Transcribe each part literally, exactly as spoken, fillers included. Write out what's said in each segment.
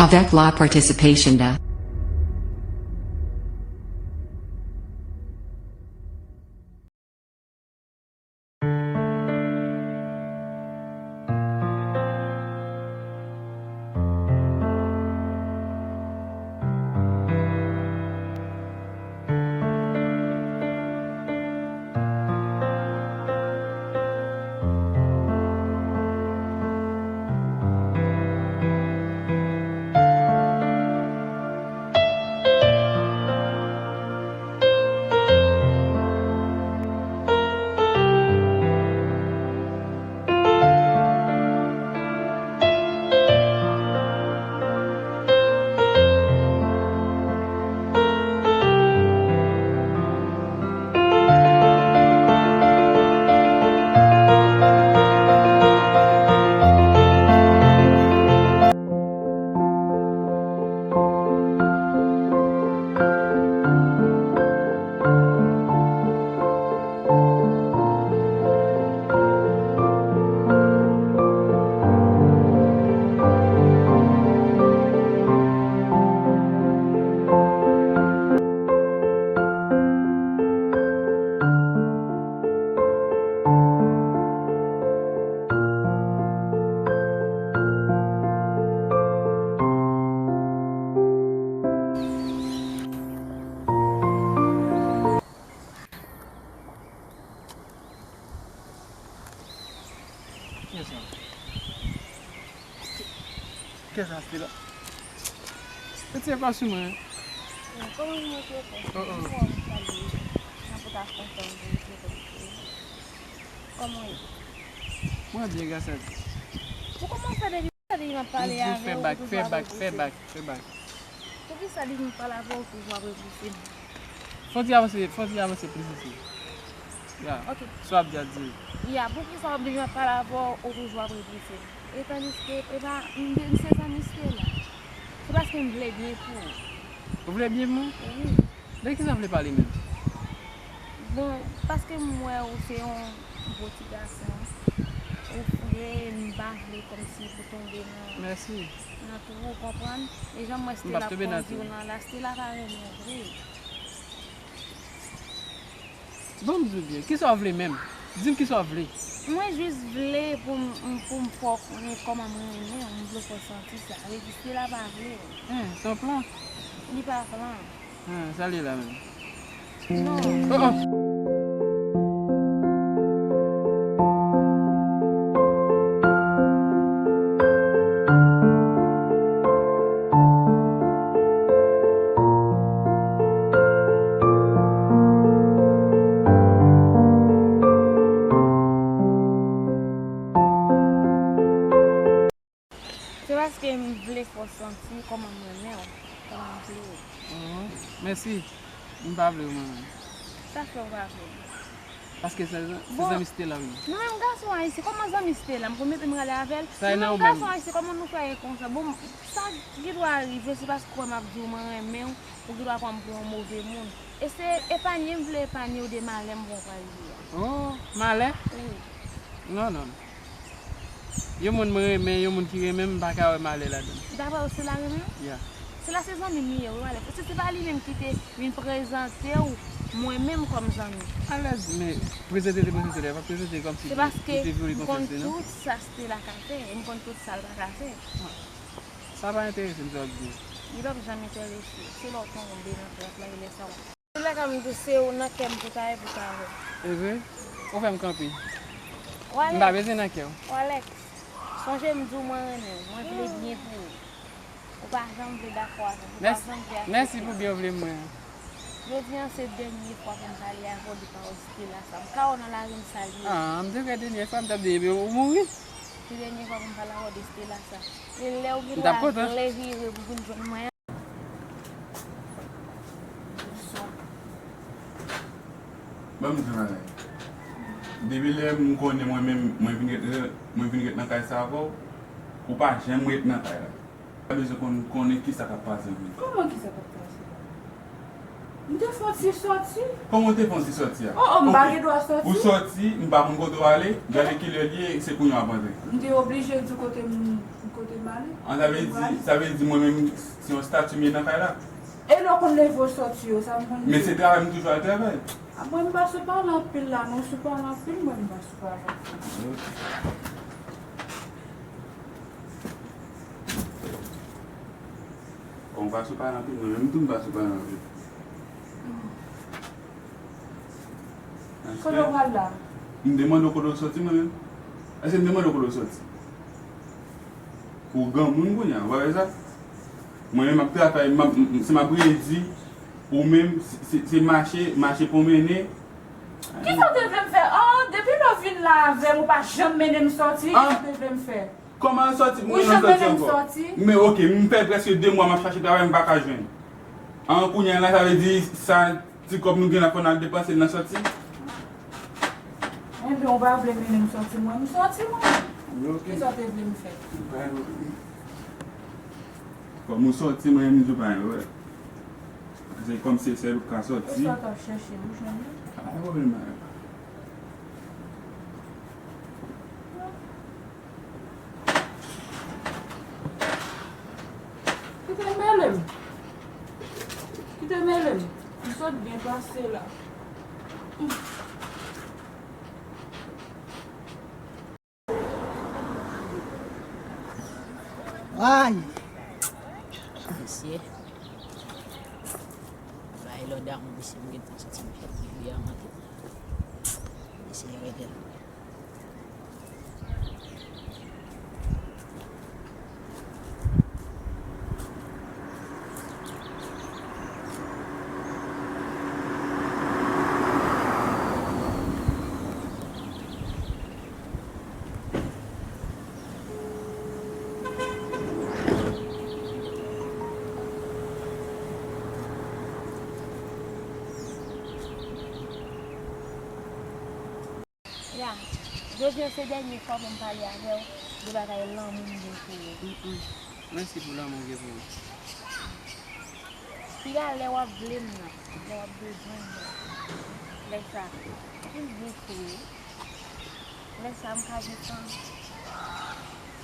Avec la participation de Kiyès sa? Kiyès sa, Stella? Retire kò sou mwen. Kòman nou montre kò? Oh, oh. Kòman w ap pale? Nan pou ta kontan pou retire kò sou mwen. Kòman w ye? Mwen byen, gras a Dye. Pou kòman w fè depi, depi m ap pale avè w, ou toujou ap repouse m? Fè bak, fè bak, fè bak, fè bak. Poukisa depi m ap pale avè w, ou toujou ap repouse m? Fò w ti avanse, fò w ti avanse plis isi. Ya. Ok. Sa w ap di a, di. Ya, poukisa w ap di m ap pale avè w, ou toujou ap repouse m? E tandiske, e pa, m, m se zanmi Stella. Se paske m vle byen pou ou. Ou vle byen pou mwen? Wi. De kisa w vle pale menm? Bon, paske m wè ou se yon bon ti gason. Ou fre, m pa vle kòmsi pou tonbe nan, mèsi, nan twou, ou konprann? E jan m wè Stella kondi w nan la, Stella pa renmen w vre. Ban m di w byen, kisa w vle menm? Di m kisa w vle. Mwen jis vle pou m, pou m fè w konnen kòman mwen renmen w, m vle w fè w santi sa. Vle di Stella pa vle w. Hein, se yon plan? Li pa plan. Hein, sa l ye la menm? Non. Oh, oh. Se paske m vle fè w santi kòman m renmen w, kòman m vle w. Mhm. Mèsi. M pa vle w mwen menm. Sa fè w pa vle m? Paske se, se zanmi Stella w ye. Nou menm gason ayisyen, kòman zanmi Stella? M konn mete m rale avè l. Nou menm gason ayisyen, kòman nou fè ye konsa? Bon, sa gen dwa rive, se paske w wè m ap di w mwen renmen w, ou gen dwa pran m pou yon move moun. E se epanye m vle epanye w de malè m pran w pral ye a. Oh, malè? Wi. Non, non, non. Yon moun mwen renmen, yon moun ki renmen m, m pa ka wè malè ladan l. Daprè w, Stella renmen w? Ya. Stella se zanmi m li ye, wi, malè. Paske se pa li menm ki te vin prezante w mwen menm kòm zanmi. Alèz, men prezante te prezante l, pa prezante kòmsi li te vle konfyans li, non. Se paske m konn tout sa Stella ka fè, e m konn tout sa l pa ka fè. Sa pa enterese m, sa w ap di. Li p ap janm enterese w. Se lè w tonbe nan trap la, e lè sa w ap. Tout lè ka m di w se w nan kè m pou ta ye pou ta wè. E vre? Ou fè m kanpe. M pa bezwen nan kè w. Walex, sonje m di w mwen renmen w, mwen vle byen pou ou. Ou pa janm vle dakò avè m, ou pa janm vle aksepte m. Mèsi pou byen w vle m mwen an. Jodi a se dènye fwa pou m pale avè w de pawòl Stella sa. M ka wè w nan lari m salye w. Ah, m te kwè dènyè fwa m t ap di, epi ou mouri. Se dènye fwa pou m pale avè w de Stella sa. E lè w gen dwa vle vire pou vin jwenn mwen an. Ban m di w yon bagay. Depi lè m konnen mwen menm, mwen vin ret, mwen vin ret nan kay sa avè w, ou pa janm ret nan kay la. Ou pa bezwen konn, konnen kisa k ap pase ann. Kòman kisa k ap pase? M te fè yon ti sòti. Kòman w te fè yon ti sòti a? Oh, oh, m pa gen dwa sòti. Ou sòti, m pa konn kote w ale, gade kilè l ye, se kounye a w ap antre. M te oblije di kote m, kote m ale. An, sa vle di, sa vle di mwen menm, se yon estati m ye nan kay la. E lè w konn leve w sòti yo, sa m konn di. Men se travay m toujou al travay. A, mwen m pa sou pale anpil la, non, sou pale anpil, mwen m pa sou pale anpil. Bon, ou pa sou pale anpil, mwen menm tou m pa sou pale anpil. Kote w pral la? M te mande w kote w sòti mwen menm. Èske m te mande w kote w sòti? Ou granmoun kounye a, ou pa wè sa? Mwen menm m ap travay, m ap, m, m, si m ap redi, ou menm, se, se, se mache, mache pwomennen. Kisa w te vle m fè? Oh, depi lè w vin la avè m, ou pa janm mennen m sòti, kisa w te vle m fè? Kòman sòti pou mwen nan sòti ankò? Men oke, m fè prèske de mwa m ap chache travay, m pa ka jwenn. An, kounye a la, sa vle di sa ti kòb nou gen la fò n al depanse l nan sòti? Enben, ou pa vle mennen m sòti mwen, m sòti mwen. Oke. Kisa w te vle m fè? Kòm ou sòti, mwen menm m di w pa gen pwoblèm. Se kòm se sèl ou k ka sòti. E sa w t ap chèche, ou jwenn li? Pa gen pwoblèm, madam. Kite mele m. Kite mele m. M sot byen pase la. Ay! Mesye. Bay lòd a mwen, mesye, m gentan santi m fèt byen tou. Mesye, rete la. Ya, jodi a se dènye fwa pou m pale avè w de bagay lanmou m gen pou ou. Mm, mm. Mèsi pou lanmou m gen pou ou. Piga lè w ap vle m nan, lè w ap bezwen m nan. Lè sa, m byen fre. Lè sa, m ka gen tan.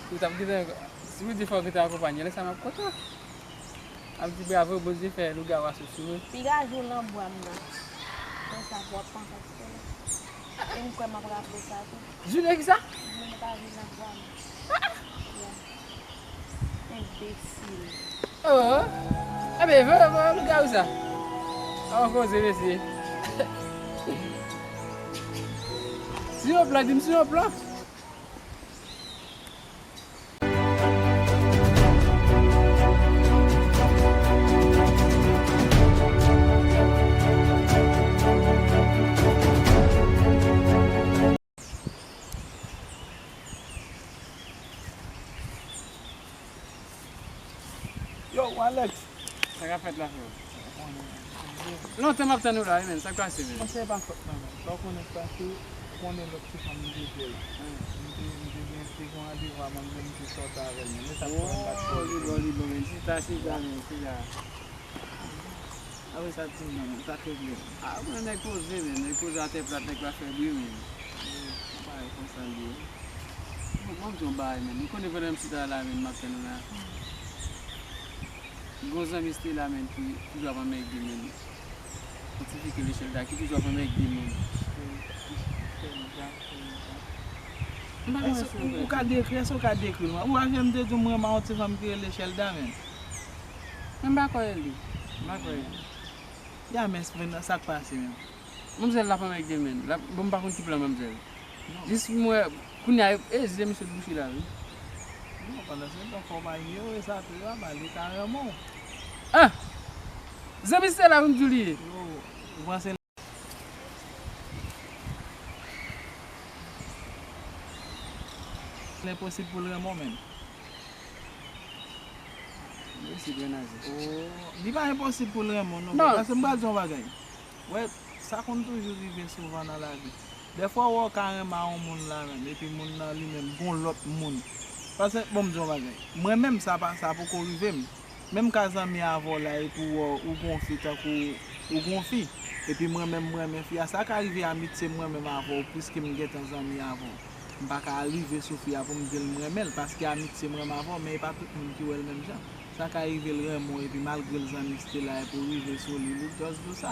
Ou t ap gentan, si Bondye fè w gentan akonpanye, lè sa m ap kontan. M ap di bravo, Bondye fè lougawou a sot sou mwen. Piga jou nan bwa m nan. Lè sa, w ap panse a ti tèlè. E m kwè m ap raple sa tou. Jou de kisa? Jou nou pa viv nan bwa m. Ah, ah. Enbesil. Oh. Ebyen, vòlò, vòlò, lougawou sa. An koze, mesye. Sou yon plan, di m sou yon plan. Yo, Alex. Sa k ap fèt la, frè? Lontan m ap tann ou la, wi, menn. Sa k pase, menn? Monchè, e pa fòt mwen, menn. Sa w konnen k pase, ou konnen lòt ti fanm m te fè la. Hmm. M te, m te gen, te gen randevou a manmzèl, m te sòti avè l, menn. E sa k fè m pa t poze. Oh, li bon, li bon, menn. Chita, chita, menn, chita. Apre sa, di m non, menn, sa k regle? Ah, mwen, nèg poze, menn. Nèg poze atè plat, nèg pa fè bri, menn. Yon bagay konsa l ye. Bon, bon, m di yon bagay, menn. Ou konnen pandan m chita la, menn, m ap tann ou la. Gon zanmi Stella, menn, ki toujou ap anmède, menn. Yon ti fi ki rele Chelda, ki toujou ap anmède, menn. M pa konn si ou ka dekri, èske ou ka dekri l? Ou pa janm te di m renmen yon ti fanm ki rele Chelda, menn. Men m pa kwè e li. M pa kwè e li. Ya, men, men sa k pase menm? Manmzèl la pa mèg de men. Bon, m pa konn ki plan manmzèl. Non. Jis m wè, kounye a, e, zye misye bouche la, wi. Non, pandan se tan, fò w pa inyore sa tou, yo, a, li ka renmen w. Ah! Zanmi se la pou m di w li ye. Yo, ou panse l enposib pou l renmen w menm? Mèsi, Grenaje. Oh, li pa enposib pou l renmen w, non. Non. Paske m pral di w yon bagay. Wè, sa konn toujou rive souvan nan lavi. Dèfwa, w wè w ka renmen a yon moun la menm, epi moun nan li menm gon lòt moun. Paske, bon, m di w yon bagay. Mwen menm, sa pa, sa poko rive m. Menm ka zanmi avè w la, epi w wè w gon fi tankou Ou gon fi, epi mwen menm m renmen fi a, sa ka rive amitye m renmen m avè w, piske m gentan zanmi avè w. M pa ka rive sou fi a pou m di l m renmen l, paske amitye m renmen avè w, men e pa tout moun ki wè l menm jan. Sa ka rive l renmen w, epi malgre l zanmi Stella, epi w rive sou li, li just di w sa.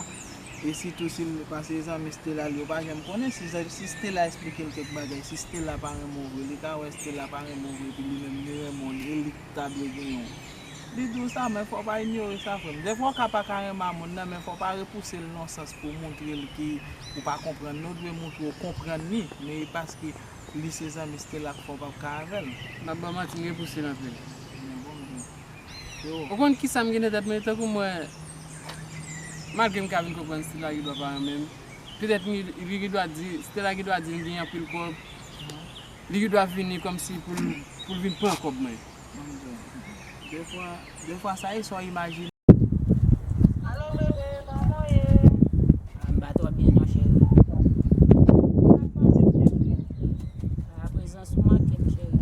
E sitou si l, paske zanmi Stella li, yo pa janm konnen, si, si Stella eksplike l kèk bagay, si Stella pa renmen w vre, li ka wè Stella pa renmen w vre, epi li menm li renmen w, e li ta dwe genyen w. Li di w sa, men fò w pa inyore sa, frè m. Dèfwa w ka pa ka renmen a moun nan, men fò w pa repouse l nan sans pou w montre l ke ou pa konprann li. Ou dwe montre w konprann li, men e paske li se zanmi Stella k fè w p ap ka avè l. M ap ba w manti, m repouse l anpil. Men bon, men. Yo. Ou konn kisa m gen nan tèt mwen, tankou mwen, malgre m ka vin konprann Stella gen dwa pa renmen m, petèt li, li gen dwa di, Stella gen dwa di m gen anpil kòb. Li gen dwa vini kòmsi pou l, pou l vin pran kòb mwen. Bon, men. Dèfwa, dèfwa sa e sa w imajine. Alo, bebe, kòman w ye? Ah, m pa twò byen non, cheri. Sa k pase, cheri? Ah, prezans ou manke m, cheri.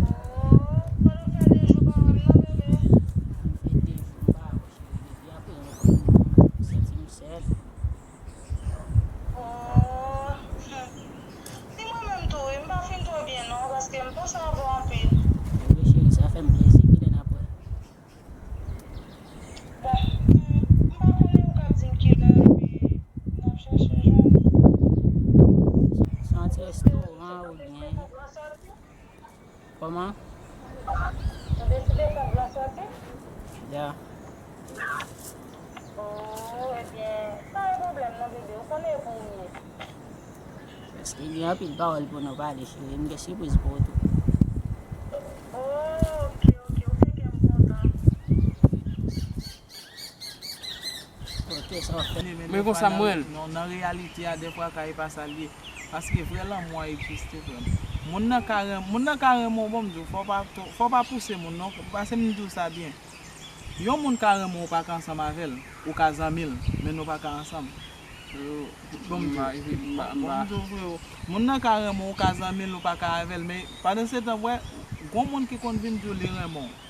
Oh, sa nou fè de jou pa wè m non, bebe? Ah, m fè de jou m pa wè w, cheri. Depi apre yon kout, m santi m sèl. Oh, hmm. Di mwen menm tou, wi, m pa fin twò byen non, paske m panse avè w anpil. Wi, cheri, sa fè m plezi, kilè n ap wè? Bon, m pa konnen ou ka di m kilè epi n ap chèche jwenn. Se yon ti restoran oubyen? Kòman? Ou deside fè blan sòti? Ya. Oh, ebyen, pa gen pwoblèm non, bebe. Ou konnen e pou ou m ye. Paske gen anpil pawòl pou nou pale, cheri. M gen sipriz pou ou tou. Oh, oke, oke. Ou fè kè m kontan. Ok, sa w ap fè? Men konsa m wè l. Non, nan reyalite a, dèfwa ka e pa sa l ye. Paske vrè lanmou a egziste, frè m. Moun nan ka renmen, moun nan ka renmen w, bon, m di w, fò w pa, fò w pa pouse moun, non. Paske m di w sa byen. Yon moun ka renmen w, ou pa ka ansanm avè l. Ou ka zanmi l, men nou pa ka ansanm. Bon, m di w, bon, bon, m di w vre, o. Moun nan ka renmen w, ou ka zanmi l, ou pa ka avè l, men pandan se tan, wè, gon moun ki konn vin di w li renmen w.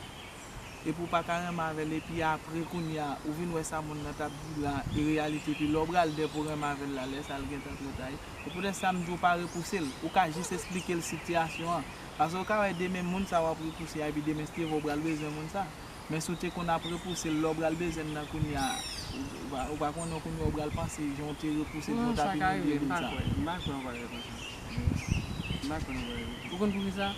Epi w pa ka renmen avè l, epi apre kounye a, ou vin wè sa moun nan t ap di la, e reyalite, epi lè w pral dè pou renmen avè l la, lè sa a l gentan twò ta. E poutèt sa m di w pa repouse l, ou ka jis esplike l sitiyasyon an. Paske w ka wè demen moun sa w ap repouse a, epi demen se te vre w pral bezwen moun sa. Men si w te konn ap repouse l, lè w pral bezwen l nan kounye a, ou, ou pa, ou pa konnen kounye a w pral panse jan w te repouse l, jan w t ap imilye moun sa. Non, sa ka rive, m pa kwè, m pa kwè w pral repouse l. M pa kwè w pral repouse l. Ou konn poukisa?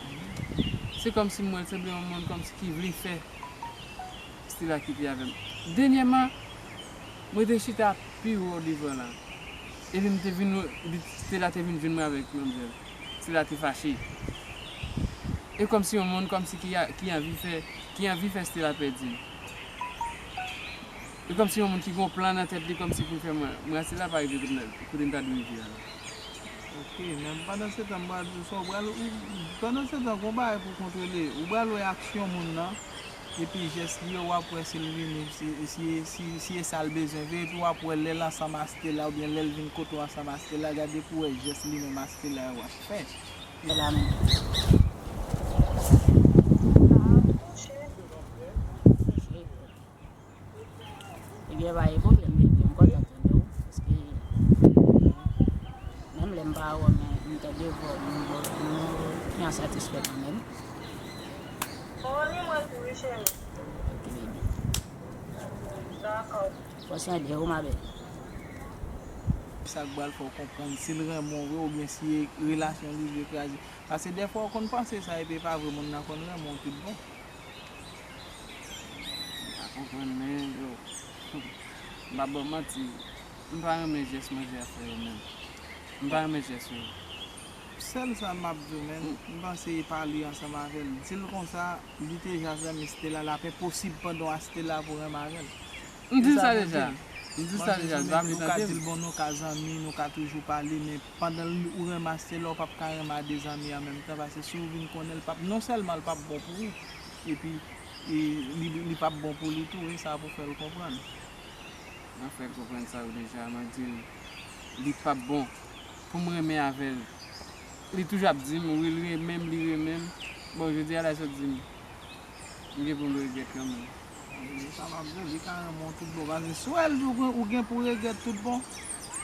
Se kòmsi m wè l sanble yon moun kòmsi ki vle fè Stella kite avè m. Dènyèman, mwen te chita pi wo devan la. Epi m te vin, epi Stella te vin jwenn mwen avèk manmzèl. Stella te fache. E kòmsi yon moun kòmsi ki a, ki anvi fè, ki anvi fè Stella pèdi m. E kòmsi yon moun ki gon plan nan tèt li kòmsi pou l fè mwen, mwen Stella pa rive kote m, kote m ta dwe rive a la. Ok, men pandan se tan, m pral di w sa, w pral, ou, pandan se tan, gon bagay pou w kontwole. Ou pral wè aksyon moun nan, epi jès li yo, w ap wè si l vini, si, si, si, si e sa l bezwen vre, epi w ap wè lè l ansanm a Stella, oubyen lè l vin kote w ansanm a Stella, gade pou w wè jès li menm a Stella yo ap fè. Stella menm. Ebyen, pa gen pwoblèm, baby, m kontan tande w, paske menm lè m pa wè w, men m tande vwa w, m, m, m byen satisfè kanmenm. Oh, ni mwen tou, wi, cheri. Ok, baby. Dakò. Fòs an dèyè w, ma belle. Sa k pral fè w konprann si l renmen w vre oubyen si e relasyon li vle kraze. Paske dèfwa w konn panse sa epi e pa vre, moun nan konn renmen w tout bon. M pa konprann, men, yo, m p ap ba w manti, m pa renmen jès manje a fè yo menm. M pa renmen jès yo. Sèl sa m ap di w, men, m panse e pale ansanm avè l. Di l konsa, li te ja zanmi Stella, l ap enposib pandan w a Stella pou renmen avè l. M di l sa deja. M di l sa deja, l pa vle tande m. Ou ka di l, bon, nou ka zanmi, nou ka toujou pale, men pandan l, ou renmen a Stella, ou p ap ka renmen a de zanmi an menm tan, paske si w vin konnen l p ap, non sèlman l p ap bon pou ou, epi, e, li, li p ap bon pou li tou, e sa pou fè l konprann. Mwen fè l konprann sa yo deja, mwen di l, li p ap bon pou m renmen avè l. Li toujou ap di m, wi, l renmen m, li renmen m. Bon, jodi a la, sot di m, m gen pou m regrèt kanmenm. Sa m ap di w, li ka renmen w tout bon. Paske si w wè l di w gen, ou gen pou regrèt tout bon.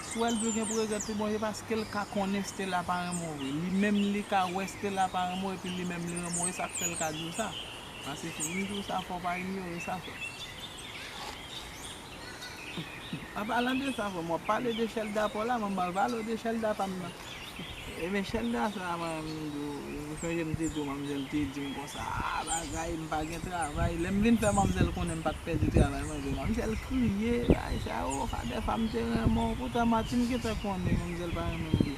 Si w wè l di w gen pou regrèt tout bon, se paske l ka konnen Stella pa renmen w vre. Li menm li ka wè Stella pa renmen w epi li menm li renmen w, e sa k fè l ka di w sa. Paske si m di w sa, fò w pa inyore sa, frè m. An palan de sa, frè m, w ap pale de Shelda pa w la, mwen m pral pale w de Shelda pa m nan. Ebyen, Shelda sa, mwen, m di w, ou sonje m te di w, manmzèl te di m konsa, a, bagay, m pa gen travay. Lè m vin fè manmzèl konnen m pa t pèdi travay mwen vre, manmzèl kriye, bagay sa, o, Fadè, fanm te renmen w, poutan manti m gentan konnen manmzèl pa renmen m vre.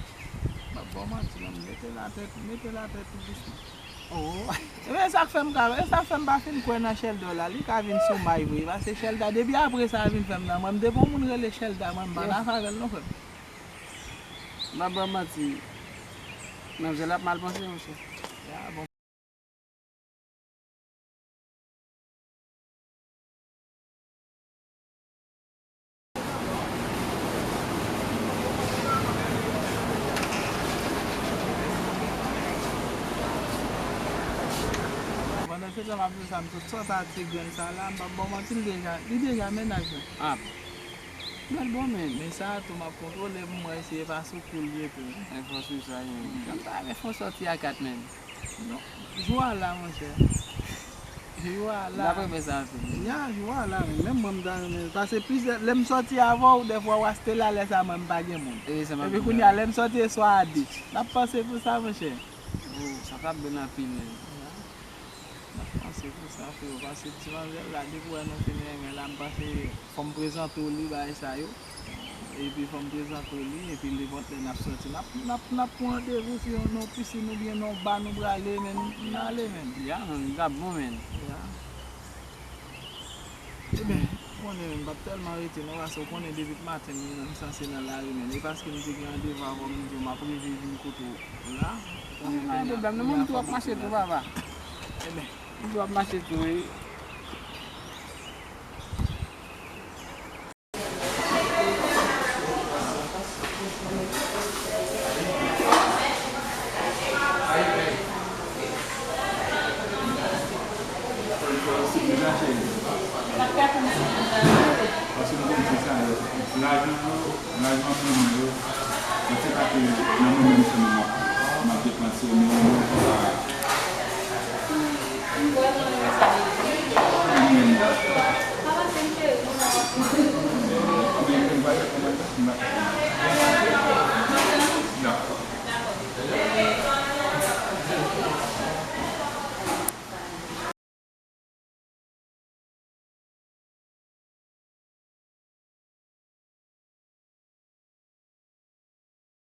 M ap ba w manti, manmzèl, mete l atè, mete l atè tou dousman. Oh. Ebyen, e sa k fè m ka, e sa k fè m pa fin kwè nan Shelda la, li ka vin sou may vre, paske Shelda, depi apre sa vin fè m nan, mwen, m te gon moun rele Shelda, mwen, m pa nan afè avè l non, frè m. M ap ba w manti. Manmzèl ap mal panse, monchè. Ya, bon. Pandan se tan m ap di sa, m sot sòti ak ti grenn sa la, m p ap ba w manti, li deja, li deja mennaj mwen. Ah bon. Bèl bon, men. Men sa a tou, m ap kontwole pou mwen, si e pa sou kou l ye tou. Men fò swiv sa, men. Jan m ta renmen fè w sòti a kat, men. Non, jou a la, monchè. Jou a la. N ap renmen sa anpil. Ya, jou a la, men. Menm mwen, m ta renmen. Paske plizyè, lè m sòti avè w, dèfwa w achte la, lè sa, mwen, m pa gen moun. Epi kounye a, lè m sòti e swa a de. N ap panse pou sa, monchè. Oh, sa t ap bèl anpil, men. Ya. M ap panse pou sa, freo, paske ti manzèl la, depi w wè nou fin renmen la, m panse fò m prezante w li, bagay sa yo. Epi fò m prezante w li, epi nenpòt lè n ap sòti, n ap, n ap, n ap pran randevou sou yon, nan yon pisin oubyen nan yon ba nou prale, men n ale, men. Ya, men, li t ap bon, men. Ya. Ebyen, ou konnen, men, m p ap tèlman rete, non, paske ou konnen depi maten, m, m sanse nan lari, men. E paske m te gen randevou avè w, m di w, m ap rive vin kote w la. Ou konnen, pa gen pwoblèm, non, mwen, m tou ap mache tou, papa. Ebyen. M tou ap mache tou, wi. Lajan yo, lajan pou mwen yo, mwen se pa ke nan mwen menm sèlman m ap depanse, men mwen pa.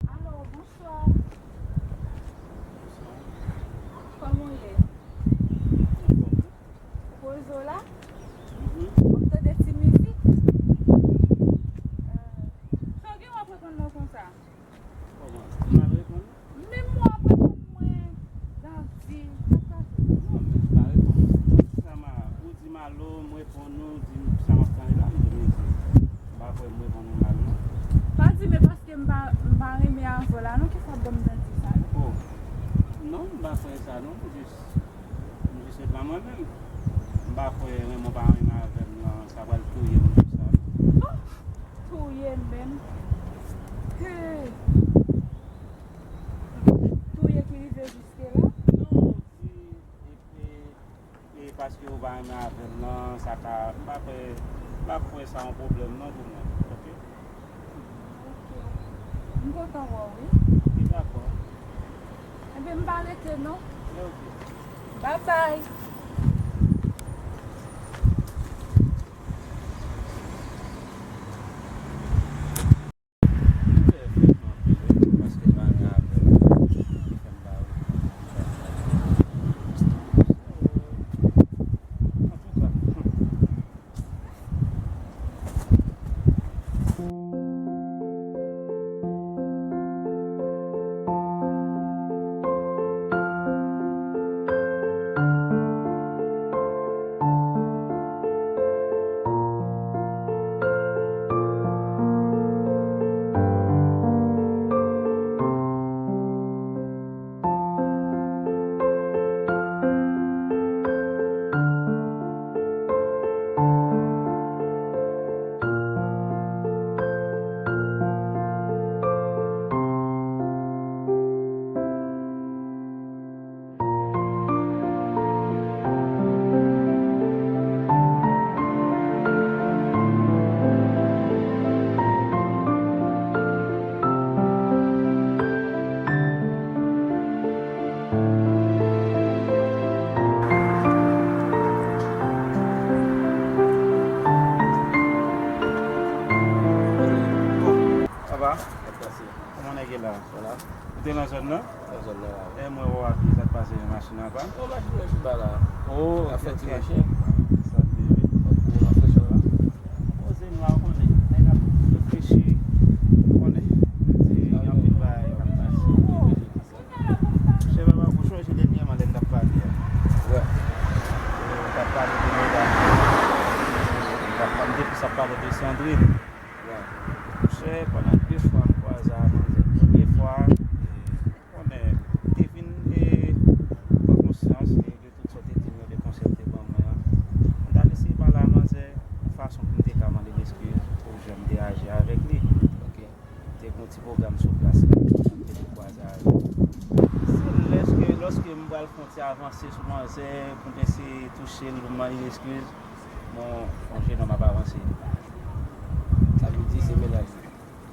Alo, bonswa. Kòman w ye? Ou poze w la? W ap tande ti mizik? Sa w gen w ap reponn mwen konsa? Kòman? M mal reponn ou? Menm w ap reponn mwen, Dandy, sa k pase? Non, men m pa reponn ou. Sa m a, ou di m alo, m reponn ou, di m sa m ap tande la, m di w mezi. M pa kwè m reponn ou mal, non. Pa di men paske m pa, m pa renmen avè w la, non, ki sa w ban m Dandy sa yo? Oh. Non, m pa kwè sa, non, m jis, m jis se pa mwen menm. M pa kwè renmen w pa renmen avè m lan, sa pral touye m konsa. Oh! Touye m menm. Hey! Touye ki rive jiske la? Non, di, e, e, e paske ou pa renmen avè m nan, sa ka, m pa kwè, m pa kwè sa yon pwoblèm non pou mwen, oke? Oke. M kontan wè w, wi. Oke, dakò. Enben, m pa rete non. Oke. Babay. Voilà. Ou te nan zòn nan? Nan zòn nan la, wi. E mwen wè w ap vin, sa k pase, yon machin apa? Yon machin nan pi ba la. Oh, ok, ok. Ap fè ti mache. Sa byen, wi. Ap fè chan la. Koze m la, ou konnen. Nèg ap reflechi. Ou konnen. Se anpil bagay k ap pase. Chè papa, ou chonje dènyèman lè n t ap pale a? Wè. Ou t ap pale de medam yo. Ou t ap pale, m te plis ap pale de Sandrine. Wè. Monchè, pandan de fwa m kwaze a manzè, premye fwa, ou konnen, m te vin, e, pran konsyans de, de tout sa w te di m yo, de konsèy w te ban mwen an. M t al eseye pale a manzè yon fason pou m te ka mande l eskiz pou jan m te aji avèk li. Ok. Te gen yon ti pwogram sou plas la, m te tou kwaze avè l. Se lèske, lòske m pral fè yon ti avanse sou manzè, pou m eseye touche l, pou m mande l eskiz, bon, yon jenòm ap avanse. Sa vle di se mennaj li.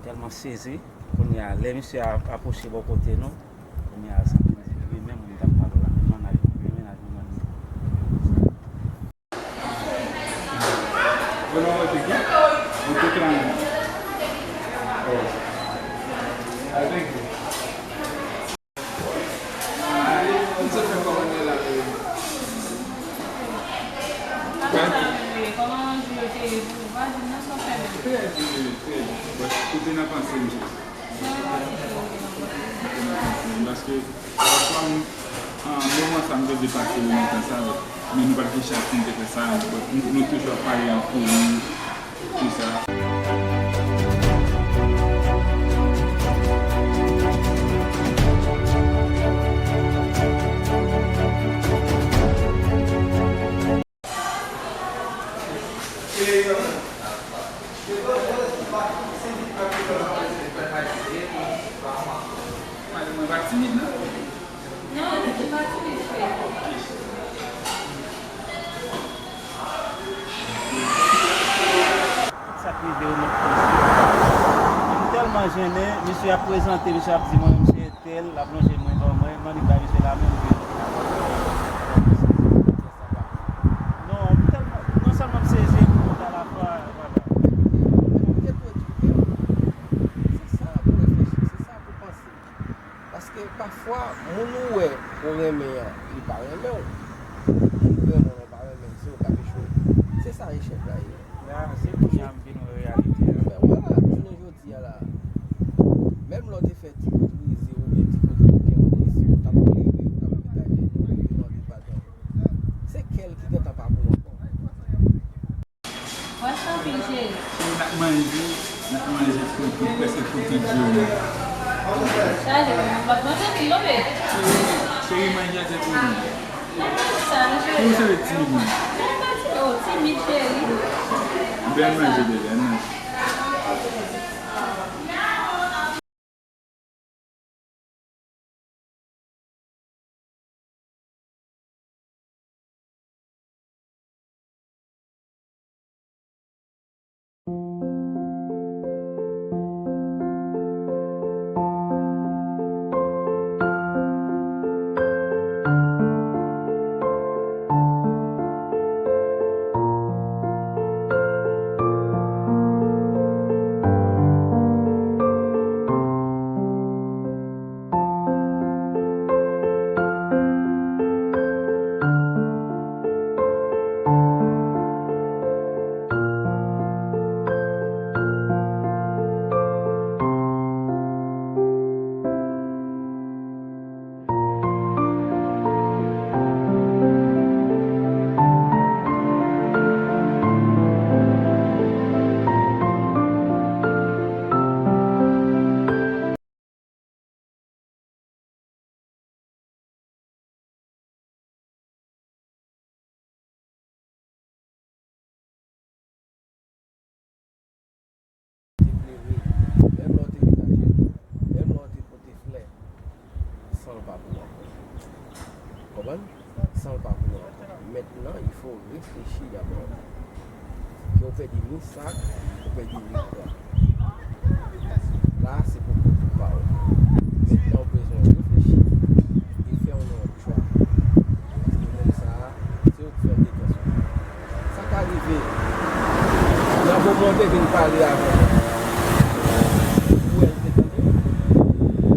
Tèlman sezi, kounye a, lè misye a apwoche bò kote nou, kounye a, sa vle di, li menm, m t ap pale w la, menm mennaj, menm mennaj, menm mennaj. Bueno, te ki? Ou te klame. Oh. I thank you. Ah, m sot fè kòmantè la, men. Kòman sa ye? Kòman jou yo te ye pou ou? Pa di m non, sa w fè menm? Trè byen, trè byen. Bon, kote nan panse m, Paske pafwa, m, an, moman sa m te depase yo nan tan sa, men nou pa t gen chans pou n te fè sa, but nou, nou toujou ap pale an kouri, tout sa. Mwen pa timid, non. Non, ou pa timid, cheri. Tout sa k rive yo, mwen konnen. M tèlman jennen, misye ap prezante, misye ap di mwen, misye tèl, l ap lonje men ban mwen, m annik bay misye lamen, misye. Non, m tèlman, non sèlman m sezi, epi tout alafwa, papa. Se sa pou reflechi, se sa pou panse. Paske pafwa, moun ou wè ou renmen an, li pa renmen w. Moun ki renmen w lan pa renmen l, se ou k ap echwe. Se sa echèk la ye. La, se kounye a m vin wè reyalite a. Men vwala, jounen jodi a la, menm lè w te fè ti kout rize oubyen ti kout koken an, si w t ap plere, w t ap mete a jenou, ou te mande padon. Se kè l ki gentan pa bon ankò. Mèsi anpil, cheri. Cheri, n ap manje, n ap manje pou, pou prèske pou tout jounen. Cheri, m ap manje anpil, non, baby. Cheri, cheri, manje a se pou nou. Mwen pa di sa, non, cheri. Pou se timid, non? Mwen pa di, oh, timid, cheri. Bèl manje, bebe, bèl manje. Te plere, menm lè w te ret ajenou, menm lè w te pote flè, san l pa pou w ankò. Konprann? San l pa pou w ankò. Mentnan, il faut réfléchir d'abord. Ke w pèdi ni sa k, ou pèdi ni kwa. La, se pou kont ou pa w. Mentnan, ou bezwen reflechi e fè yon lòt chwa. Paske moun sa a, se ou k fè l te fè sou ou. Sa ka rive, nan moman w te vin pale avè l, ou wè l te tande w.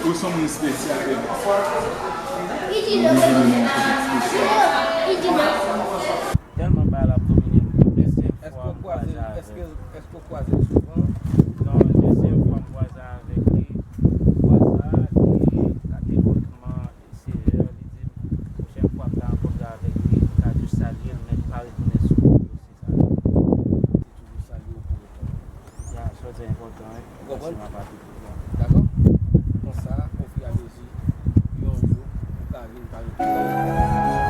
Ou se yon moun espesyal, Eva. Ou bezwen nan yon kote espesyal. Tèlman bagay la ap domine m, dezyèm fwa m kwaze avèk li. Èske, èske w kwaze l souvan? Non, dezyèm fwa m kwaze avèk li. Fwa sa a, li, li otman, li sevè, li di m, pwochèn fwa m ta rankontre avèk li, m ka jis salye l, men li pa retounen sou m. Se sa. Li toujou salye w pou otan. Ya, sa se enpòtan, wi. Ou konprann? Paske m ap aplike l. Dakò? Konsa, ofiramezi, yon jou, ou ka vin pale.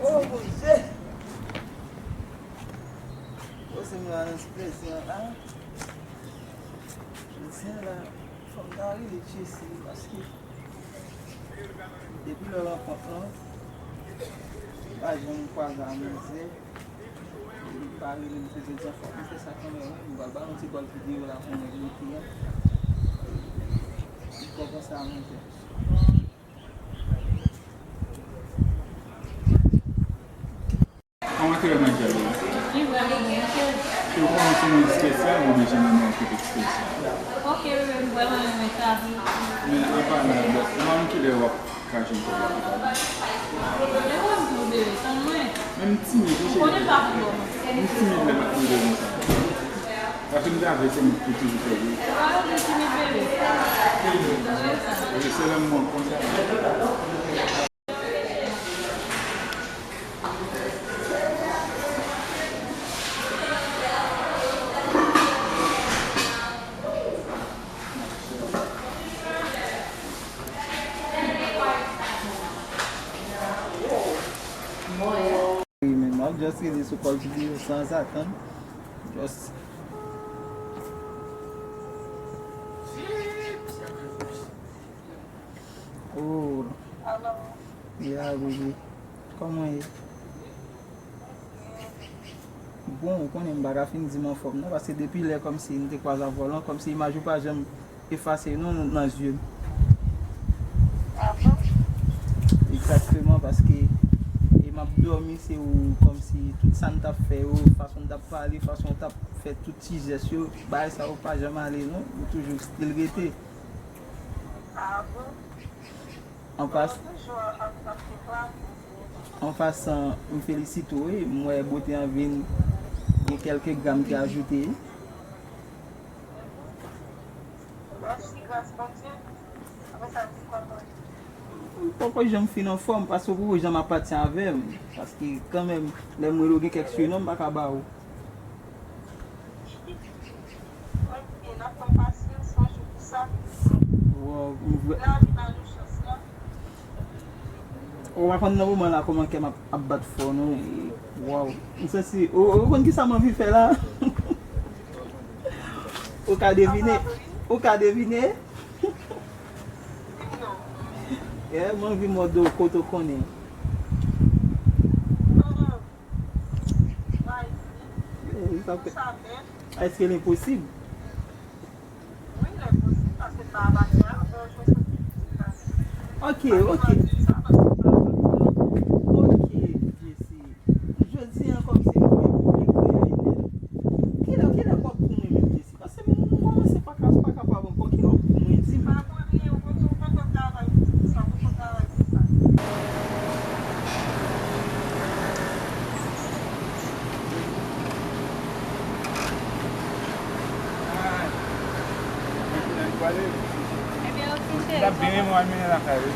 Oh, Bondye! Poze m la nan ti plezi an la. Jodi a la, fò m ta rele Jesi paske depi lè rankont lan, li pa janm kwaze a manzè. Li pa rele m, se te di fòk m fè sa kanmenm, wi. M pral ba nou ti kòl videyo la pou mwen monte a. Li kòmanse a monte. Kòman te renmen jèl la? Li vrèman bon, monchè. Se ou kòmanse yon espesyal, ou bezwen nan yon kote espesyal. Ok, bebe, m vrèman renmen sa, wi. Men apa la, ou pa konn kilè w ap Ka jwenn kòb la pou talè. Lè w wè m tou bebe, tann mwen. Men m timid wi cheri. Konnen pa pou bò mwen. M timid lè m ap mande konsa. Paske m te avè se m ki toujou fè wi. Ou pa vle timid bebe. Tann mwen sa. Paske se lè m mank konsa. Wi, men m ap just rele sou kòl videyo san zatann. Just. Oh. Alo. Ya, bebe. Kòman w ye? Bon, ou konnen m pa ka fin di m anfòm non, paske depi lè kòmsi n te kwaze avè w lan, kòmsi imaj ou pa janm efase non nan zye m. Ah bon? Egzakteman, paske e m ap dòmi, se ou kòmsi tout sa n t ap fè yo, fason n t ap pale, fason w t ap fè tout ti jès yo, bagay sa yo pa janm ale non, ou toujou still rete. Ah bon? An pas- An pasan, m felisite w, wi. M wè bote an vin gen kèlke gram ki ajoute. M poko janm fin anfòm, paske w poko janm ap pati avè m. Paske kanmenm, lè m rele w gen kèk sinon m pa ka ba ou. Mwen di byen, n ap pran pasyans, yon jou pou sa. Wow, m vre- Lavi pa gen chans, non. Ou pa konn nan moman la kòman kè m ap, ap bat fò, non. E, wow. M santi, ou, ou konn kisa m anvi fè la? Ou ka devine? Ou ka devine? Di m non. Yeah, m anvi mòde w kote w konnen. Eh, sa fè- Èske l enposib? Wi, l enposib, paske l pa apatyen a mwen, jwe sou piti la. Ok, ok. Ok, Jesi. Jodi a, kòmsi nou gen pou regle a nèt. Kilè, kilè w ap pou mwen menm, Jesi? Paske m kòmanse pa ka, pa kapab ankò. Kilè w ap pou mwen? Di m. Pa pou mwen, Ebyen, ok, cheri. L ap byen renmen w al mennen lakay, wi.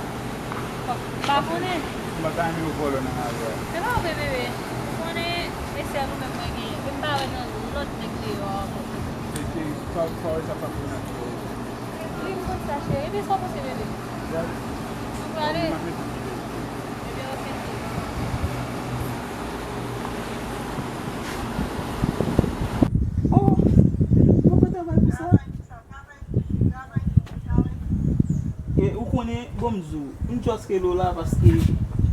Bon, m pa konnen. M pa ta renmen yo vòlò nan lari a. Se pa vre, bebe. Ou konnen, e sèl ou menm mwen genyen. Mwen pa wè nan lòt nèg deyò a ankò. E, e, pa, pa wè sa pa pou nan. Wi, m konn sa, cheri. Ebyen, sa w panse, bebe? Nou prale? Ebyen, ok, cheri. Oh, mwen pa travay pou sa. E ou konnen, bon, m di w, m just rele w la paske,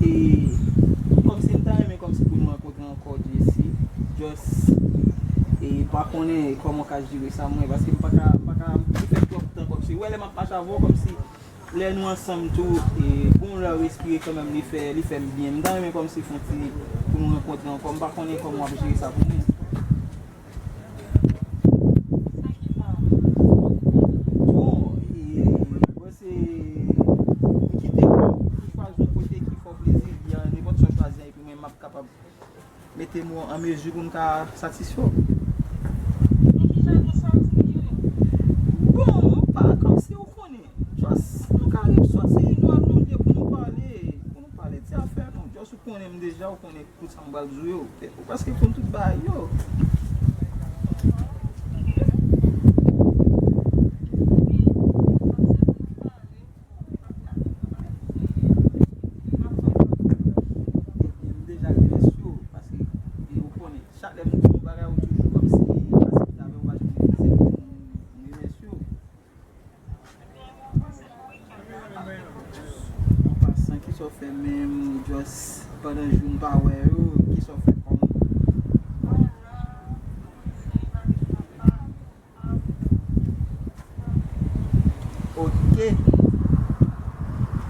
e, kòmsi m ta renmen kòmsi pou nou rankontre ankò, Jessie. Just, e, pa konnen kòman w ka jere sa, mwen, paske m pa ka, m pa ka, li fè twòp tan kòmsi. Ou wè lè m ap mache avè w, kòmsi lè nou ansanm tou, e, gon lè w respire kanmenm, li fè, li fè m byen. M ta renmen kòmsi fon ti, pou nou rankontre ankò. M pa konnen kòman w ap jere sa pou mwen. Bon, e, mwen se, m kite w, ou chwazi yon kote ki fè w plezi, di an nenpòt sa w chwazi an, epi mwen m ap kapab mete m an mezi pou m ka satisfè w. Bon, pa kòmsi ou konnen, just nou ka sòti, nou al nou de pou nou pale, pou nou pale ti afè nou, just ou konnen m deja, ou konnen. Tout sa m pral di w yo, ou prèske konn tout bagay yo. Ebyen, m deja remèsye w, paske, e, ou konnen, chak lè m di yon bagay, ou toujou kòmsi, paske m t avè w, pa janm refize m, m remèsye w. An pasan, kisa w fè menm, just pandan jou m pa wè yo, kisa w fè kòm? Ok.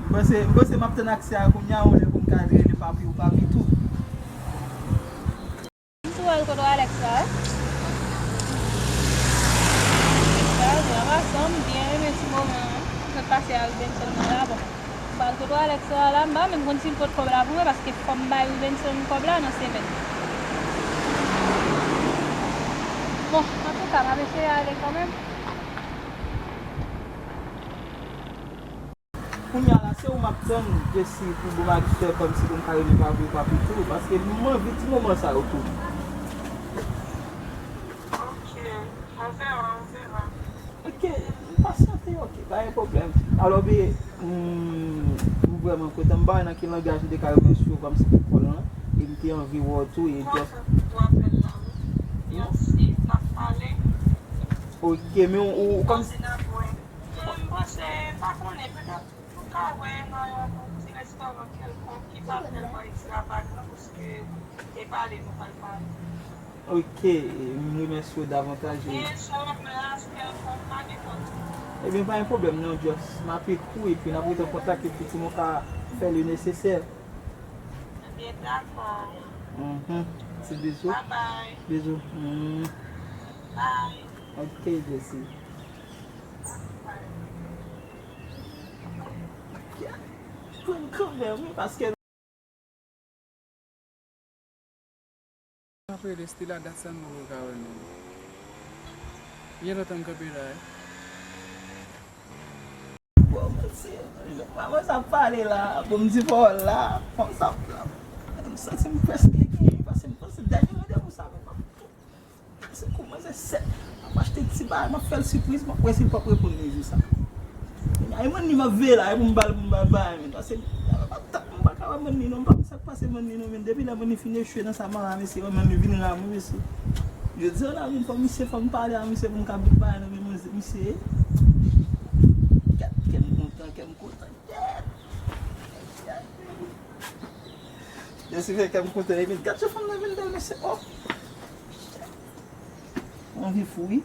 M panse, m panse m ap tann aksè a kounye a, yon lè pou m ka rele papi ou papi tou. M tou al kote Alex la. Sa, sa va, sa, m byen renmen ti moman an. M fèk pase a Rubenson nan la, bon. M pral kote Alex la, la, m pa menm konn si l pot kòb la pou mwen, paske fò m bay Rubenson kòb la nan semèn. Bon, antouka, m ap eseye ale kanmenm. Kounye a la, se ou m ap tann, Jessie, pou bon m ak fè kòmsi pou m ka rele papi ou papi tou, paske m anvi ti moman sa yo tou. Ok, on verra, on verra. Ok, m pasyante, ok, pa gen pwoblèm. Alò, bebe, m, m vrèman kontan. M pa wè nan ki langaj m te ka remèsye w kòmsi pou kòl lan, e m te anvi wè w tou, e just. Kontan pou apèl la, wi. Mèsi, n ap pale. Ok, men ou, ou kòmsi. Kontinye ap wè. Bon, m panse, m pa konnen, petèt nou ka wè nan yon ti restoran kèlkonk ki pa tèlman ekstavagan, paske e pale nou pral pale. Ok, m remèsye w davantaj. E sou lòt mwen a, se kèlkonk, pa gen pwoblèm. Ebyen, pa gen pwoblèm non, just m ap ekri w epi n ap rete an kontak epi pou nou ka fè le nesesè. Ebyen, dakò. Mhm. Ti bizou. Bye bye. Bizou. Mm. Bye. Ok, Jessie. Pran kanmenm, wi, paske. M ap rele Stella, dat sa m poko ka wè l menm. Gen lontan m kanpe la, wi. Bon, mesye, manman sa ap pale la, pou m di pawòl la, fanm sa ap la. M santi m prèske gen, paske m panse dènye randevou sa, men m ap Se kòmanse sèt. M ap achte ti bagay, m ap fè l sipriz, m ap wè si l p ap reponn mwen jou sa. Kounye a, e manmi m ap veye la, e pou m ba l, pou m ba l bagay, men, paske m pa ka wè manmi non, m pa konn sa k pase manmi non, men depi lè manmi fin echwe nan sa, manmi, mesye, manmi vin ram, wi, mesye. Jodi a la, vin fò misye, fò m pale a misye pou m ka bout bagay nan men manzè, misye. Gad, kè m kontan, kè m kontan, gad. Jezi fè kè m kontan, epi gad jan fanm nan vin bèl, mesye, oh. Anvi fou, wi.